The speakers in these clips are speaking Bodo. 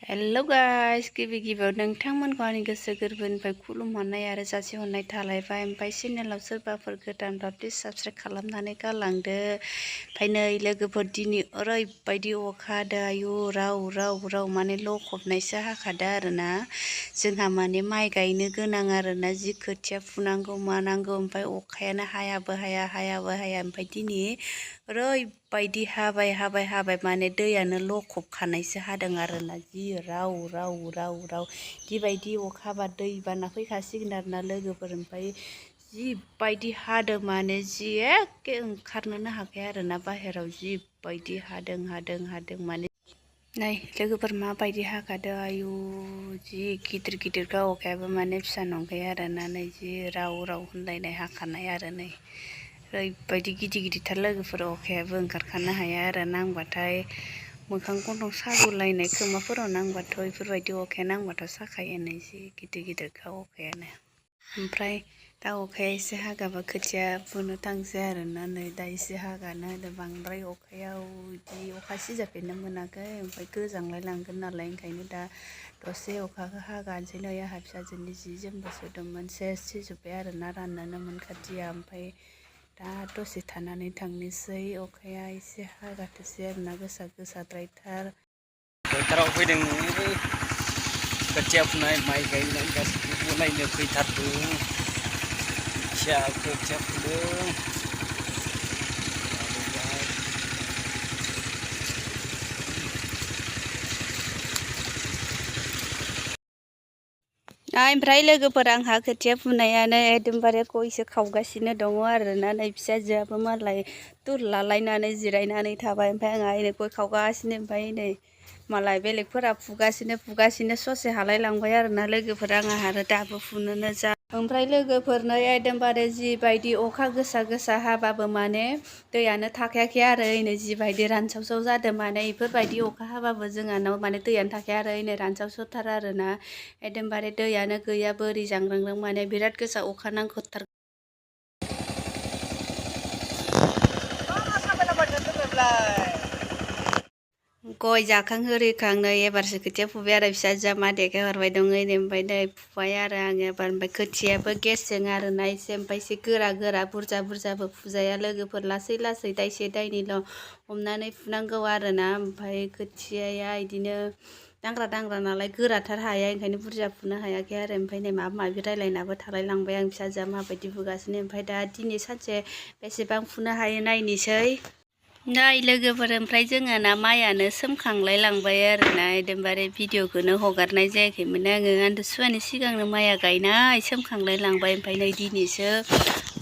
हेलो गाइस गिबियाव नोंथांमोनखौ आंनि गोसो गोरबोनिफ्राय खुलुमहरनाय आरो जासिहरनाय थालायबाय। ओमफ्राय चेनेलाव सोरबाफोर गोदानब्ला प्लिज साबस्क्राइब खालामनानै गालांदो। ओमफ्राय नै लोगोफोर दिनै ओरैबायदि अखा हादों आयु राव राव राव माने लखबनायसो हाखादों आरोना। जोंहा माने माइ गायनो गोनां आरोना, जि खोथिया फुनांगौ मानांगौ, ओमफ्राय अखायानो हायाबो हाया हायाबो हाया। ओमफ्राय दिनै ओरैबायदि हाबाय माने दैयानो लखबखानायसो हादों आरोना, जि राव राव राव राव जिबायदि अखा हाबा दैबाना फैखासिगोन आरोना लोगोफोर। ओमफ्राय जिबायदि हादों माने जि एखे ओंखारनोनो हाखाया आरोना बाहेराव, जिबायदि हादों माने नै लोगोफोर माबायदि हाखादों आयु जि गिदिर गिदिरखा अखायाबो माने फिसा नंखाया आरोना। नै जि राव राव होनलायनाय हाखानाय आरो नै ओरैबायदि गिदिर गिदिरथार लोगोफोर अखायाबो ओंखारखानो हाया आरो नांबाथाय मोखां गन्थं सागुलायनाय, खोमाफोराव नांबाथ' बेफोरबायदि अखाया नांबाथ' साखायो नै जि गिदिर गिदिरखा अखायानो। ओमफ्राय दा अखाया एसे हागाबा खोथिया फुनो थांसै आरोना। नै दा एसे हागानो होदों, बांद्राय अखायाव बिदि अखा सिजाफेरनो मोनाखै। ओमफ्राय गोजांलाय लांगोन नालाय ओंखायनो दा दसे अखाखौ हागानोसै। नै आंहा फिसाजोनि जि जोमबो सुदोंमोन सेस सिजोब्बाय आरोना, राननोनो मोनखादिया। ओमफ्राय दा दसे थानानै थांनोसै, अखाया एसे हागाथोसै आरोना, गोसाद्रायथार। फोथाराव फैदों खोथिया फुनाय माइ गायनाय गासैखौबो नायनो फैथारदों। खोथिया फुदों। ओमफ्राय लोगोफोर आंहा खोथिया फुनायानो एकदमबारे गयसो खावगासिनो दङ आरोना। नै फिसाजोआबो मालाय तुर लालायनानै जिरायनानै थाबाय, ओमफ्राय आंहा ओरै गय खावगासिनो। ओमफ्राय नै मालाय बेलेगफोरा फुगासिनो ससे हालायलांबाय आरोना लोगोफोर, आंहा आरो दाबो फुनोनो जा। ओमफ्राय लोगोफोर नै एकदमबारे जिबायदि अखा गोसा हाबाबो माने दैयानो थाखायाखै आरो ओइनै जिबायदि रानसावसाव जादों। माने बेफोरबायदि अखा हाबाबो जोंहानाव माने दैयानो थाखाया आरो ओइनै रानसावसावथार आरोना, एकदमबारे दैयानो गैया बोरि जांग्रांग्रां, माने बिराद गोसा अखा नांगौथार। गय जाखां होरिखां नै एबारसो खोथिया फुबाय आरो फिसाजोआ मा देखायहरबाय दङ ओइनै। ओमफ्राय नै फुबाय आरो आङो एबार। ओमफ्राय खोथियाबो गेसें आरोना एसे, ओमफ्राय एसे गोरा बुरजाबो फुजाया लोगोफोर, लासै दाइसे दाइनैल' हमनानै फुनांगौ आरोना। ओमफ्राय खोथियाया इदिनो दांग्रा नालाय गोराथार हाया, ओंखायनो बुरजा फुनो हायाखै आरो। ओमफ्राय नै माबा माबि रायलायनाबो थालायलांबाय आं, फिसाजोआ माबायदि फुगासिनो। ओमफ्राय दा दिनै सानसे बेसेबां फुनो हायो नायनोसै। नै लोगोफोर ओमफ्राय जोंहाना माइयानो सोमखांलाय लांबाय आरोना, एकदमबारे भिडिअखौनो हगारनाय जायाखैमोन आङो। आमथिसुवानि सिगांनो माइया गायनाय सोमखांलाय लांबाय, ओमफ्राय नै दिनैसो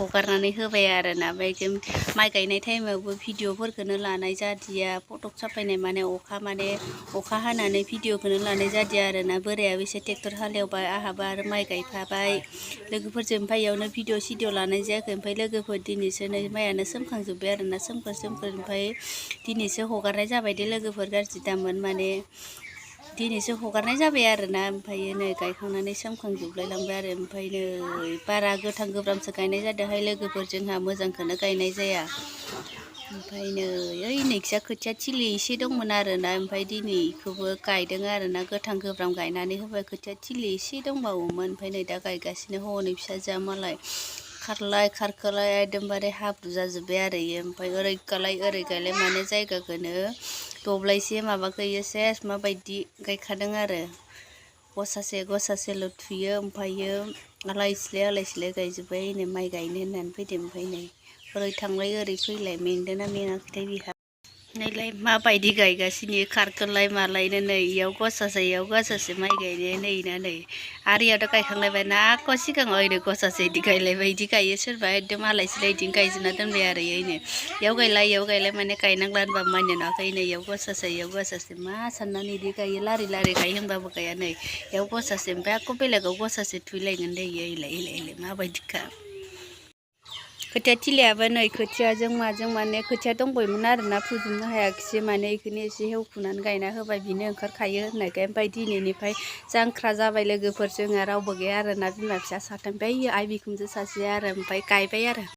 हगारनानै होबाय आरोना। ओमफ्राय माइ गायनाय टाइमावबो भिडिअफोरखौनो लानाय जादिया, फटक साफायनाय माने अखा हानानै भिडिअखौनो लानाय जादिया आरोना। बोरायाबो एसे ट्रेक्टर हालेवबाय, आंहाबो आरो माइ गायफाबाय लोगोफोरजों, ओमफ्राय इयावनो भिडिअ सिडिअ लानाय जायाखै। ओमफ्राय लोगोफोर दिनैसो नै माइयानो सोमखांजोब्बाय आरोना, सोमखोर। ओमफ्राय दिनैसो हगारनाय जाबाय दे लोगोफोर, गाज्रि दामोन माने दिनैसो हगारनाय जाबाय आरोना। ओमफ्राय नै गायखांनानै सोमखांजोबलाय लांबाय आरो। ओमफ्राय नै बारा गोथां गोब्रामसो गायनाय जादोंहाय लोगोफोर, जोंहा मोजांखौनो गायनाय जाया। ओमफ्राय नै ओइ नैखिजा खोथिया थिलि एसे दंमोन आरोना, ओमफ्राय दिनै इखौबो गायदों आरोना, गोथां गोब्राम गायनानै होबाय। खोथिया थिलि एसे दंबावोमोन, ओमफ्राय नै दा गायगासिनो। हनै फिसाजोआ मालाय खारखोलाय एकदमबारे हाब्रु जाजोब्बाय आरो इयो। ओमफ्राय ओरै गालाय माने जायगाखौनो दब्लायसे माबाखौ इयो सेस माबायदि गायखादों आरो, गसासेल' थुयो। ओमफ्रायो आलाय सिलाय गायजोब्बाय। नै माइ गायनो होननानै फैदों। ओमफ्राय नै ओरै थांलाय ओरै फैलाय मेंदोंना मेङाखैथाय बिहा। नैलाय माबायदि गायगासिनो खारखोलाय मालायनो, नै इयाव गसासे इयाव गसासे माइ गायनाया नै आरो इयावथ' गायखांलायबाय ना, आक' सिगाङाव ओरैनो गसासे इदि गायलायबाय, इदि गायो सोरबा एकदम आलाय सिलाय इदिनो गायजोबना दोनबाय आरो इनो। इयाव गायलाय माने गायनांला होनबा मानिनाय नुवाखै। नै इयाव गसासे इयाव गसासे मा साननानै इदि गायो, लारि गायो होनबाबो गाया। नै इयाव गसासे, ओमफ्राय आक' बेलेगाव गसासे थुइलायगोन दे इयो, इलाय माबायदिखा। खोथिया थिलियाबो नै खोथियाजों माजों माने खोथिया दंबायमोन आरोना, फुजोबनो हायाखिसै, माने इखौनो एसे हेवखुनानै गायना होबाय, बिनो ओंखारखायो होननायखाय। ओमफ्राय दिनैनिफ्राय जांख्रा जाबाय लोगोफोर, जोंहा रावबो गैया आरोना, बिमा फिसा साथाम, ओमफ्राय आइ बिखुनजो सासे आरो, ओमफ्राय गायबाय आरो।